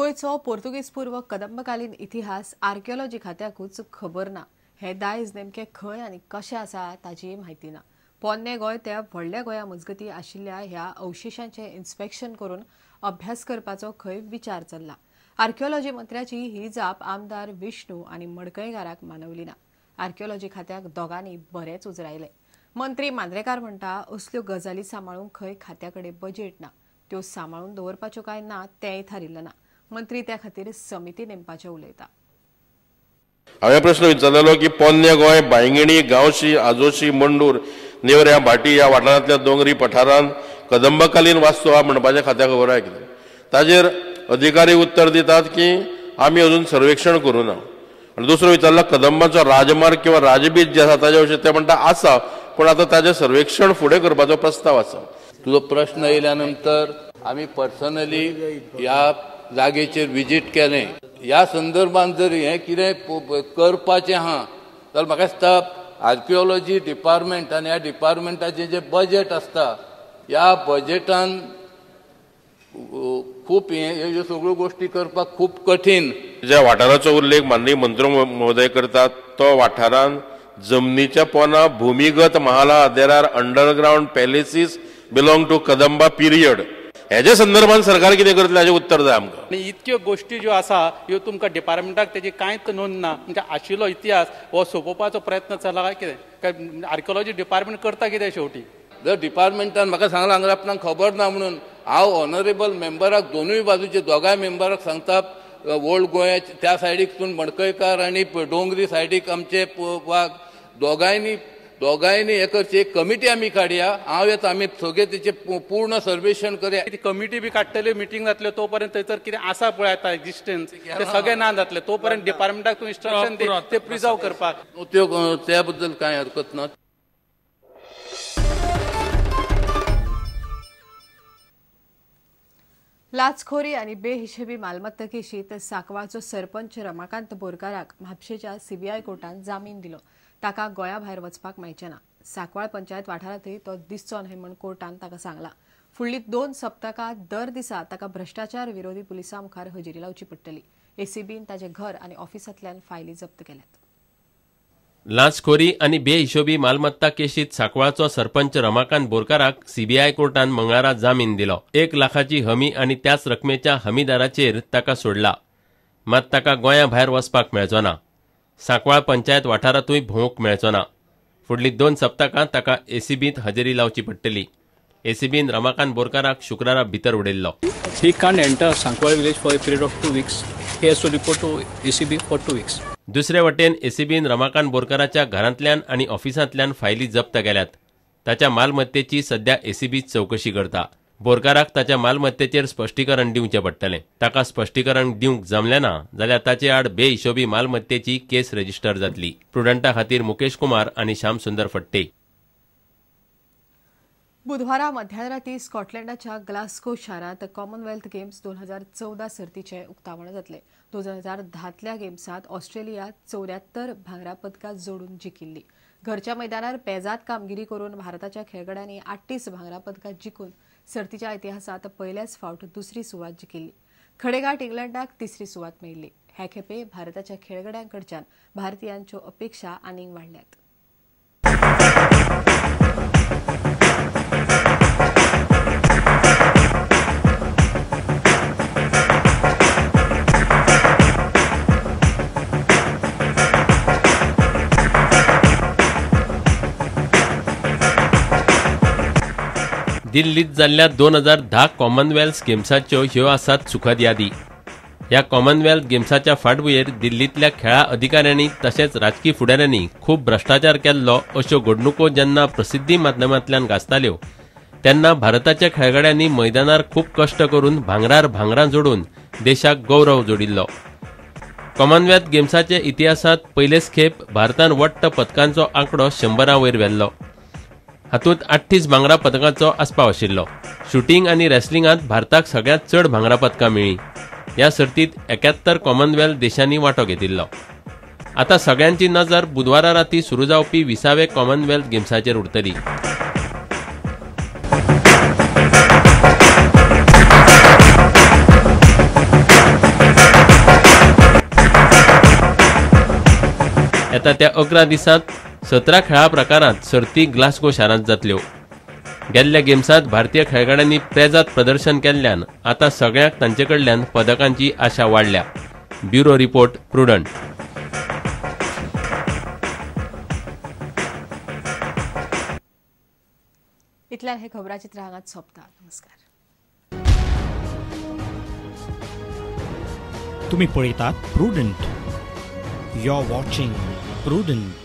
गोंयचो पोर्तुगीज पूर्व कदंबकालीन इतिहास आर्किओलॉजी खात्याकूच खबर ना. हे दायज नेमके खंय आनी कशें आसा ताची म्हायती ना. पोन्ने गोंय त्या व्हडल्या गोंया मजगती आशिल्ल्या ह्या अवशेशांचें इन्स्पेक्शन करून अभ्यास करपाचो खंय विचार चल्ला. आर्किओलॉजी मंत्र्याची ही जाप आमदार विष्णू आनी मडकयकाराक मानवली ना. आर्किओलॉजी खात्याक दोगांनी बरेंच उजरायलें. मंत्री मांद्रेकार म्हणटा असल्यो गजाली सांबाळूंक खंय खात्या कडेन बजेट ना, त्यो सांबाळून दवरपाच्यो काय ना तेंय थारिल्लें ना. मंत्री त्या खातीर समिती नेमपाचें उलयता. हांवें प्रश्न विचारलेलो की पोन्ने गोंय, बांयगिणी, गांवशी, आजोशी, मंडूर, नेवऱ्या, भाटी ह्या वाठारांतल्या दोंगरी पठारान कदंबकालीन वास्तू आहा म्हणपाचें खात्याक खबर आहा कितें. ताजेर अधिकारी उत्तर दितात की आमी अजून सर्वेक्षण करूं ना. आनी दुसरो विचारला कदंबांचो राजमार्ग किंवा राजबीज जे आसा ताजे विशीं, ते म्हणटा आसा, पूण आतां ताजें सर्वेक्षण फुडें करपाचो प्रस्ताव आसा. तुजो प्रश्न येयल्या नंतर आमी पर्सनली ह्या जागेचेर विजीट केलें. ह्या संदर्भात जर हें कितें करपाचें आहा जाल्यार म्हाका दिसता आर्किओलॉजी डिपार्टमेंट आनी ह्या डिपार्टमेंटाचें जें बजेट आसता ह्या बजेटान खूब ह्यो सगळ्यो गोश्टी करपाक खूब कठीण. ज्या वाठाराचो उल्लेख माननीय मंत्री महोदय करतात तो वाठारान जमनीच्या पोना भूमिगत महाला, there are underground palaces belong to Kadamba period. हेजे संदर्भात सरकार कितें करतलें हाजें उत्तर जाय आमकां. आनी इतक्यो गोश्टी ज्यो आसा ह्यो तुमकां डिपार्टमेंटाक तेजी कांयच नोंद ना. म्हणजे आशिल्लो इतिहास हो सोंपोवपाचो प्रयत्न चला काय कितें, काय आर्किओलॉजी डिपार्टमेंट करता कितें शेवटी. जर डिपार्टमेंटान म्हाका सांगलां हांगा आपणाक खबर ना म्हणून हांव ऑनरेबल मेंबराक दोनूय बाजूचे दोगांय मेंबराक सांगता, ओल्ड गोंया त्या सायडीकसून मडकयकार आनी डोंगरी सायडीक आमचे वाग दोगांयनी हे करची एक कमिटी आमी काडया. हांव येता, आमी सगळे तेचे पूर्ण सर्वेक्षण करया. ती कमिटी बी काडटली, मिटींग जातल्यो, तो पर्यंत थंयसर कितें आसा पळय आतां एग्जिस्टन्स ते सगळे ना जातले. तो पर्यंत डिपार्टमेंटाक तूं इन्स्ट्रक्शन दी ते प्रिजर्व करपाक. त्यो त्या बद्दल कांय हरकत ना. लाचखोरी आनी बेहिशेबी मालमत्ता केशीत सांकवाळचो सरपंच रमाकांत बोरकाराक म्हापशेच्या सीबीआय कोर्टान जामीन दिलो. ताका गोंया भायर वचपाक मेळचें ना. सांकवाळ पंचायत वाठारांतय तो दिसचो न्हय म्हूण कोर्टान ताका सांगला. फुडली 2 सप्तकां दर दिसा ताका भ्रश्टाचार विरोधी पुलिसां मुखार हजेरी लावची पडटली. एसीबीन ताचें घर आनी ऑफिसांतल्यान फायली जप्त केल्यात. लाचखोरी आनी बेहिशोबी मालमत्ता केशीत सांकवाळचो सरपंच रमाकांत बोरकाराक सीबीआय कोर्टान मंगळारा जामीन दिलो. 1 लाखाची हमी आनी त्याच रकमेच्या हमीदाराचेर ताका सोडला. मात ताका गोंया भायर वचपाक मेळचो ना. सांकवाळ पंचायत वाठारांतूय भोंवूंक मेळचो ना. फुडली 2 सप्तकां ताका एसीबींत हजेरी लावची पडटली. एसीबीन रमाकांत बोरकाराक शुक्रारा भितर उडयल्लो. He can't enter Sancoale village for a period of 2 weeks. He has to report to ACB for 2 weeks. दुसरे वटेन एसीबीन रमाकांत बोरकाराच्या घरांतल्यान आनी ऑफिसांतल्यान फायली जप्त केल्यात. ताच्या मालमत्तेची सध्या एसीबी चवकशी करता. बोरकाराक ताच्या मालमत्तेचेर स्पश्टीकरण दिवचें पडटलें. ताका स्पश्टीकरण दिवंक जमलें ना जाल्यार ताचे आड बेहिशोबी मालमत्तेची केस रजिस्टर जातली. प्रुडंटा खातीर मुकेश कुमार आनी श्यामसुंदर फट्टे. बुधवारा मध्यानराती स्कॉटलंडाच्या ग्लास्को शारांत कॉमनवेल्थ गेम्स 2014 सर्तीचें उक्तावण जातलें. 2010तल्या गेम्सांत ऑस्ट्रेलिया 74 भांगरा पदकां जोडून जिखिल्ली. घरच्या मैदानार पेजात कामगिरी करून भारताच्या खेळगड्यांनी 38 भांगरा पदकां जिखून सर्तीच्या इतिहासांत पयल्याच फावट दुसरी सुवात जिखिल्ली. खडेगांठ इंग्लंडाक तिसरी सुवात मेळिल्ली. हे खेपे भारताच्या खेळगड्यां कडच्यान भारतीयांच्यो अपेक्षा आनीक वाडल्यात. दिल्लीत जाल्ल्या 2010 कॉमनवेल्थ गेम्साच्यो ह्यो आसात सुखद यादी. ह्या कॉमनवेल्थ गेम्साच्या फाटभुंयेर दिल्लींतल्या खेळा अधिकाऱ्यांनी तशेंच राजकी फुडाऱ्यांनी खूब भ्रश्टाचार केल्लो अश्यो घडणुको जेन्ना प्रसिद्धी माध्यमांतल्यान गाजताल्यो तेन्ना भारताच्या खेळगड्यांनी मैदानार खूब कश्ट करून भांगरार भांगरां जोडून देशाक गौरव जोडिल्लो. कॉमनवेल्थ गेम्साचे इतिहासांत पयलेच खेप भारतान वट्ट पदकांचो आंकडो 100 वयर व्हेल्लो. हातूंत 38 भांगरा पदकांचो आस्पाव आशिल्लो. शुटींग आनी रेसलिंगांत भारताक सगळ्यांत चड भांगरा पदकां मेळ्ळीं. ह्या सर्तींत 71 कॉमनवेल्थ देशांनी वांटो घेतिल्लो. आतां सगळ्यांची नजर बुधवारा राती सुरू जावपी 20व्या कॉमनवेल्थ गेम्साचेर उरतली. येता त्या 11 दिसांत 17 खेळा प्रकारांत सर्ती ग्लासगो शारांत जातल्यो. गेल्ल्या गेम्सांत भारतीय खेळगड्यांनी प्रेजात प्रदर्शन केल्ल्यान आतां सगळ्यांक तांचे कडल्यान पदकांची आशा वाडल्या. Bureau report, Prudent. इतल्यान हे खबराचित्र हांगाच सोंपता. नमस्कार. तुम्ही पळयतात Prudent. You are watching Prudent.